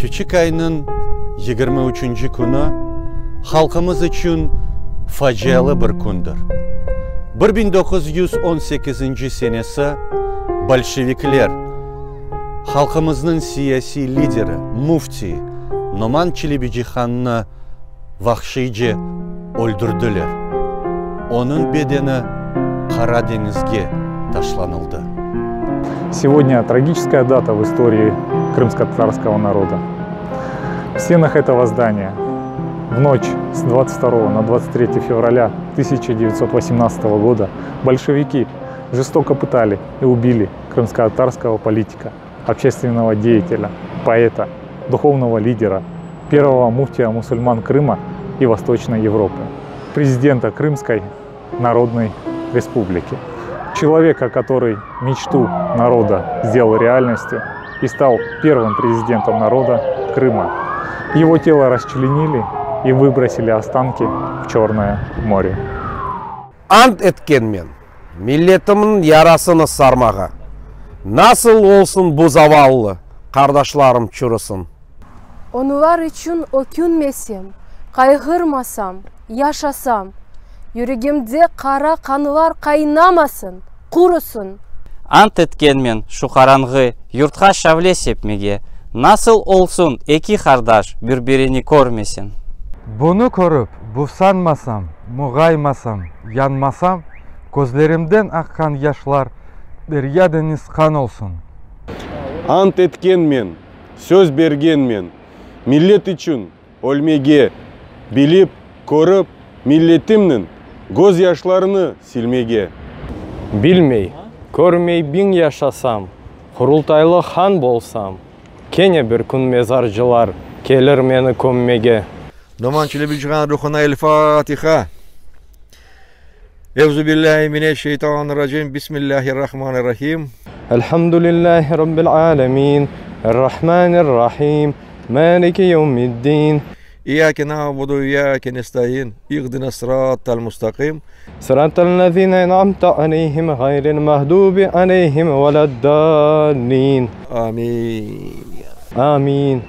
Kiçik aynıñ 23-nci künü halqımız içün facialı bir kündir. 1918-nci senesi bolşevikler halqımıznıñ siyasiy lideri, müfti Noman Çelebicihannı vahşiyce öldürdiler. Onıñ bedeni Qara deñizge taşlanıldı. Сегодня трагическая дата в истории крымско-татарского народа. В стенах этого здания в ночь с 22 на 23 февраля 1918 года большевики жестоко пытали и убили крымско-татарского политика, общественного деятеля, поэта, духовного лидера, первого муфтия мусульман Крыма и Восточной Европы, президента Крымской Народной Республики. Человека, который мечту народа сделал реальностью и стал первым президентом народа Крыма. Его тело расчленили и выбросили останки в Черное море. Ant etkenmen milletimniñ yarasını sarmağa. Nasıl olsun bu zavallı qardaşlarım çürüsin? Onular içün ökünmesem, qayğırmasam, yaşasam, yüregimde qara qanlar qaynamasın, qurusın! Ant etkenmen şu qaranğı yurtqa şavle sepmege, Nasıl olsun eki qardaş bir-birini körmesen? Bunı körip buvsanmasam, muğaymasam, yanmasam, közlerimden aqqan yaşlar derya-deñiz qan olsun. Ant etkenmen, söz bergenmen, millet içün ölmege, bilip, körip, milletimniñ közyaşlarını silmege. Bilmey, körmey biñ yaşasam, Qurultaylı han bolsam, kene bir kün mezarcılar kelir meni kömmege. Noman Çelebicihan ruhuna El Fatiha. Euzu billahi mineş-şeytanir-racim. Bismillahir-rahmanir-rahim. Elhamdülillahi Rabbil alemin. Errahmanir-rahim. Maliki yevmiddin. İyyake na'budu ve iyyake nestaîn. İhdina sıratal mustaqim. Sıratal lezine en'amte aleyhim gayril mağdubi aleyhim veleddallin. Amin. Amin.